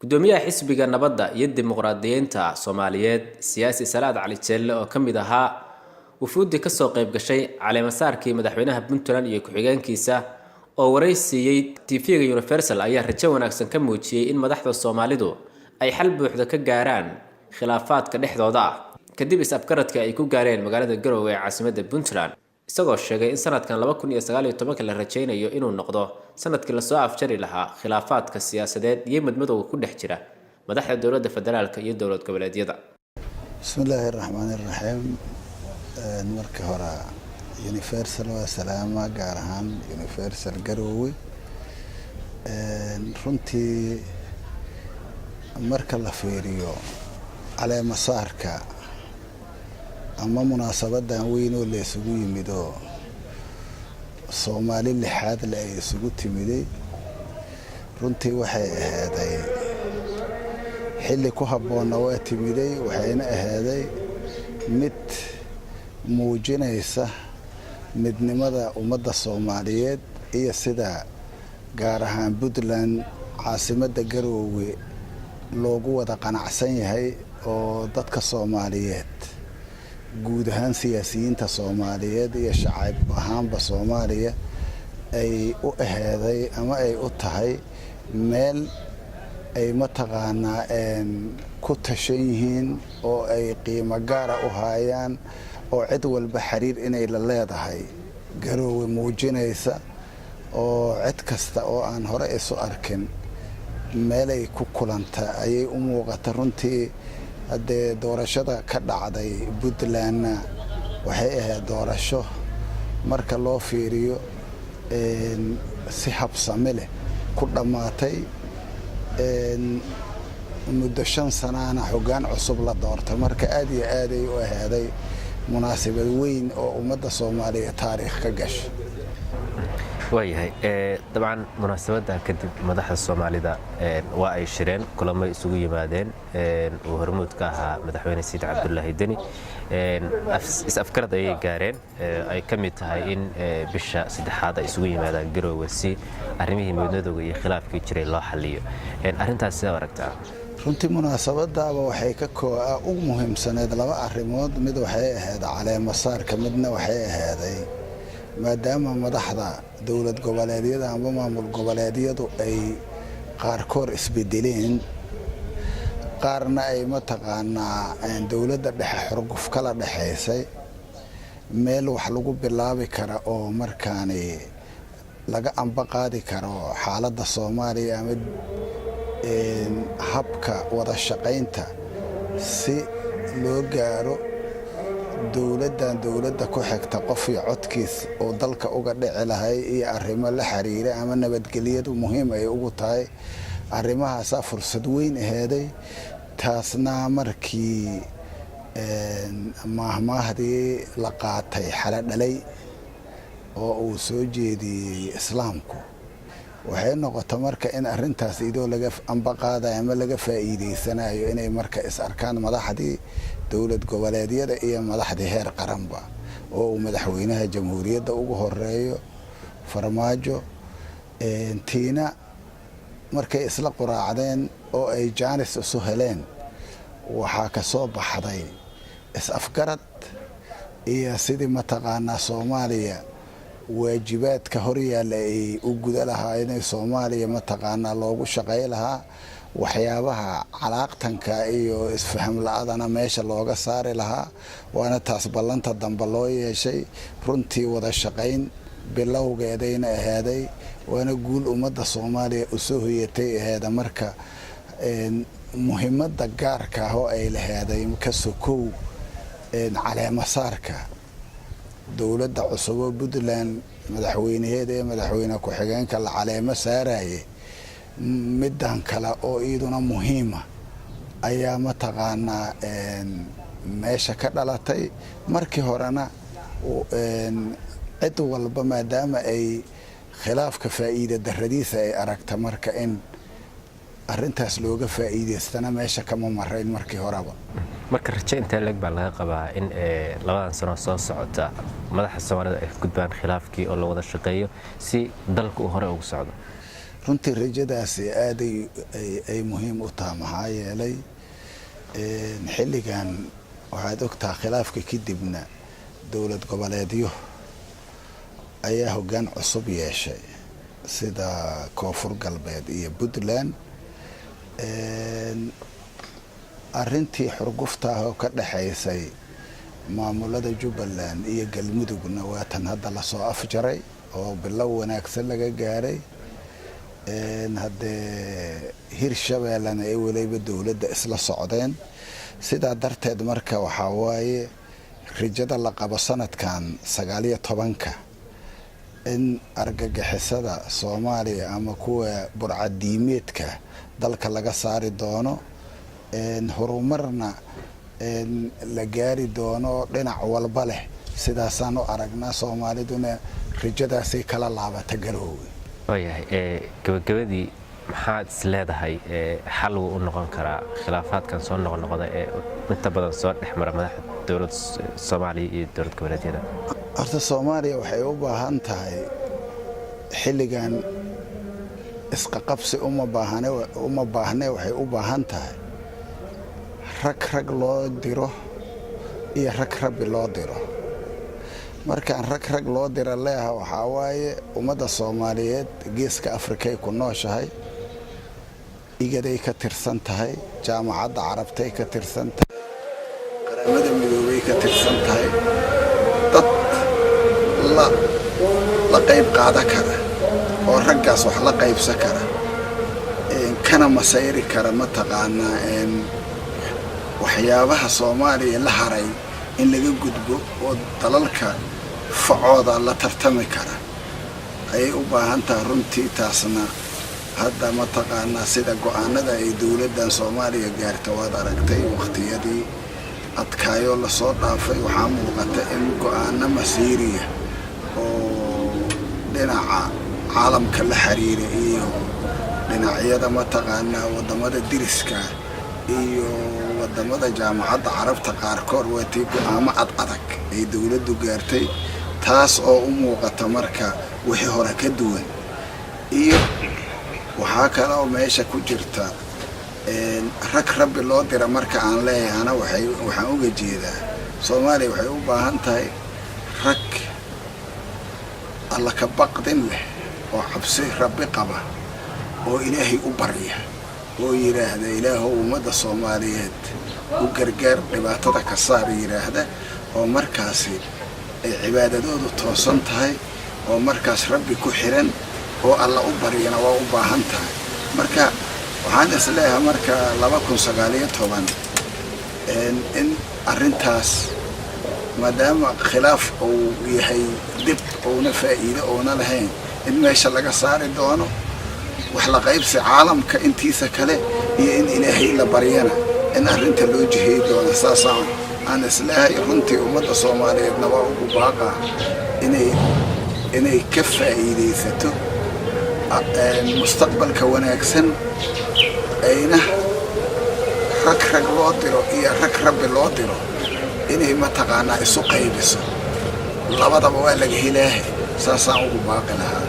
Gudoomiyaha Xisbiga Nabadda iyo Dimuqraadiyiinta Soomaaliyeed, siyaasi Salaad Cali Jeelle, oo ka mid ahaa wufuuddii kasoo qayb gashay caleemasaarkii madaxweynaha Puntland iyo ku-xigeenkiisa, oo waraysiiyey TV-ga Universal, ayaa rajo wanaagsan ka muujiyey in madaxda Soomaalidu ay xal buuxda ka gaaraan khilaafaadka dhexdooda ah kadib is-afgaradka ay ku gaareen magaalada Garowe ee caasimadda Puntland, isagoo sheegay in sanadkan 2019-ka la rajaynayo inuu noqdo sanadkii lasoo afjari lahaa khilaafaadka siyaasadeed iyo madmadowga ku dhex jira madaxda dowladda federaalka iyo dowlad goboleedyada. Bismi illaahi raxmaani raxiim. Marka hore Universal waa salaama, gaar ahaan Universal Garoowe. Runtii marka la fiiriyo caleemasaarka ama munaasabadan weyn oo la isugu yimid oo Soomaali lixaad le ay isugu timiday, runtii waxay ahaaday xilli ku habboonna waa timiday, waxayna ahaaday mid muujinaysa midnimada ummadda Soomaaliyeed iyo sida gaar ahaan Puntland caasimadda Garoowe loogu wada qanacsan yahay, oo dadka Soomaaliyeed guud ahaan, siyaasiyiinta Soomaaliyeed iyo shacab ahaanba Soomaaliya ay u aheeday ama ay u tahay meel ay mataqaanaa ku tashan yihiin oo ay qiimo gaara u haayaan, oo cid walba xiriir inay la leedahay Garoowe muujinaysa, oo cid kasta oo aan hore isu arkin meelay ku kulanta ayay u muuqata. Runtii haddee doorashada ka dhacday Puntlandna waxay ahayd doorasho marka loo fiiriyo si habsami leh ku dhammaatay, muddo 5 sanaana hoggaan cusub la doortay. Marka aad iyo aaday u ahaaday munaasabad weyn oo ummadda Soomaaliya taariikh ka gasha. Waayahay, dabcan munaasabadda kadib madaxda Soomaalida waa ay shireen, kulamay isugu yimaadeen uu hormuud ka ahaa Madaxweyne Siid Cabdulaahi Deni. Is-afgarad ayay gaareen ay ka mid tahay in bisha saddexaad ay isugu yimaadaan Garoowe si arrimihii midmadowga iyo khilaafkii jiray loo xaliyo. Arrintaas sidaa aragtaa? Runtii munaasabadaaba waxay ka ugu muhiimsaneed laba arrimood. Mid waxay ahayd caleemasaarka, midna waxay ahaaday maadaama madaxda dowlad goboleedyada amba maamul goboleedyadu ay qaarkood isbedeleen, qaarna ay mataqaanaa dowladda dhexe xurguf kala dhexaysay, meel wax lagu bilaabi kara oo markaani laga amba qaadi karo xaaladda Soomaaliya ama habka wada shaqaynta si loo gaaro dowladdan dowladda ku xigta qof iyo codkiis oo dalka uga dhici lahay iyo arrimo la xiriira ama nabadgelyadu muhiim ay ugu tahay, arrimahaasaa fursad weyn aheeday. Taasna markii maahmaahdii la qaatay xalo dhalay oo uu soo jeediyey Islaamku, waxay noqota marka in arrintaas idoo laga amba qaadayo ama laga faa'iideysanayo inay marka is arkaan madaxdii dowlad goboleedyada iyo madaxdii heer qaranba, oo uu madaxweynaha jamhuuriyadda ugu horeeyo Farmaajo. Tiina markay isla quraacdeen oo ay jaanis isu heleen, waxaa ka soo baxday is-afgarad iyo sidii mataqaanaa Soomaaliya waajibaadka horyaalla ay u guda lahaa, inay Soomaaliya mataqaanaa loogu shaqay lahaa, waxyaabaha calaaqtanka iyo isfaham la-adana meesha looga saari lahaa. Waana taas ballanta dambe loo yeeshay. Runtii wada shaqayn bilowgeedayna ahaaday, waana guul ummadda Soomaaliya usoo hoyatay aheeda. Marka muhiimadda gaarka ah oo ay laheeday ka sokow caleemasaarka dowladda cusub oo Puntland madaxweynaheeda ee madaxweyne ku-xigeenka la caleemo saaraye, middan kale oo iyaduna muhiima ayaa mataqaanaa meesha ka dhalatay. Markii horena cid walba maadaama ay khilaafka faa'iida daradiisa ay aragta, marka in arintaas looga faa'iidaystana meesha kama marayn markii horeba. Marka rajo intee leeg baa laga qabaa in labadan sano soo socota madaxda Soomaalida ay ka gudbaan khilaafkii oo la wada shaqeeyo si dalka uu hore ugu socdo? Runtii rajadaasi aaday ay muhiim u taha, maxaa yeelay xilligan waxaad ogtaha khilaafka kadibna dowlad goboleedyo ayaa hoggaan cusub yeeshay, sida Koonfur Galbeed iyo Puntland. Arrintii xurguftaah oo ka dhexaysay maamulada Jubbaland iyo Galmudugna waa tan hadda lasoo afjaray oo bilow wanaagsan laga gaaray. Haddee Hirshabeellena ay weliba dowladda isla socdeen. Sidaa darteed marka waxaa waaye rajada la qabo sanadkan 19-ka in argagixisada Soomaaliya ama kuwa burcadiimeedka dalka laga saari doono, horumarna la gaari doono dhinac walba leh. Sidaasaan u aragnaa, Soomaaliduna rajadaasay kala laabata Garoowe. Waayahay, gabagabadii, maxaad is leedahay xal wuu u noqon karaa khilaafaadkan soo noqnoqda ee inta badan soo dhex mara madaxda dowladda Soomaaliya iyo dowlad goboleedyada? Horta Soomaaliya waxay u baahan tahay xilligan isqaqabsi uma baahane, uma baahne. Waxay u baahan tahay rag rag loo diro iyo rag rabbi loo diro. Markaan rag rag loo dira leeha, waxaa waaye ummadda Soomaaliyeed Geeska Afrikay ku nooshahay, IGADay ka tirsan tahay, Jaamacadda Carabtay ka tirsan tahay, Qaramada Midoobay ka tirsan tahay. Dad la qayb qaada kara oo raggaas wax la qaybsan kara, kana masayri kara, mataqaanaa, waxyaabaha Soomaaliya la haray in laga gudbo oo dalalka facooda la tartami kara ayay u baahan tahay runtii. Taasna hadda, mataqaanaa, sida go-aanada ay dowladdan Soomaaliya gaarta waad aragtay. Waqtiyadii adkaayoo lasoo dhaafay waxaa muuqata in go-aano masiiriya oo dhinaca caalamka la xiriira iyo dhinacyada, mataqaanaa, waddamada diriska iyo wadamada Jaamacadda Carabta qaarkood, waatii go-aamo ad adag ay dowladdu gaartay, taas oo u muuqata marka wixii hore ka duwan. Iyo waxaa kale oo meesha ku jirta rag rabbi loo dira. Marka aan leeyahana waxaan uga jeedaa Soomaaliya waxay u baahan tahay rag Alla ka baqdin leh oo cabsi rabbi qaba oo Ilaahay u barya oo yidhaahda, "Ilaahow, ummadda Soomaaliyeed u gargaar, dhibaatada ka saar," yidhaahda, oo markaasi ay cibaadadoodu toosan tahay, oo markaas rabbi ku xiran oo Alla u baryana waa u baahan tahay. Marka waxaan is leeyahay marka 2019 in arrintaas, maadaama khilaaf uu yahay dib uuna faa'iido oona lahayn, in meesha laga saari doono wax la qaybsi caalamka intiisa kale iyo in Ilaahay la baryana in arrinta loo jiheey doono. Saasaan aan isleehay runtii. Ummadda Soomaaliyeedna waa ugu baaqaa inay ka faa'iidaysato mustaqbalka wanaagsan, ayna rag rag loo diro iyo rag rabbi loo diro inay, mataqaanaa, isu qaybiso. Labadaba waa laga helaahay. Saasaan ugu baaqi lahaa.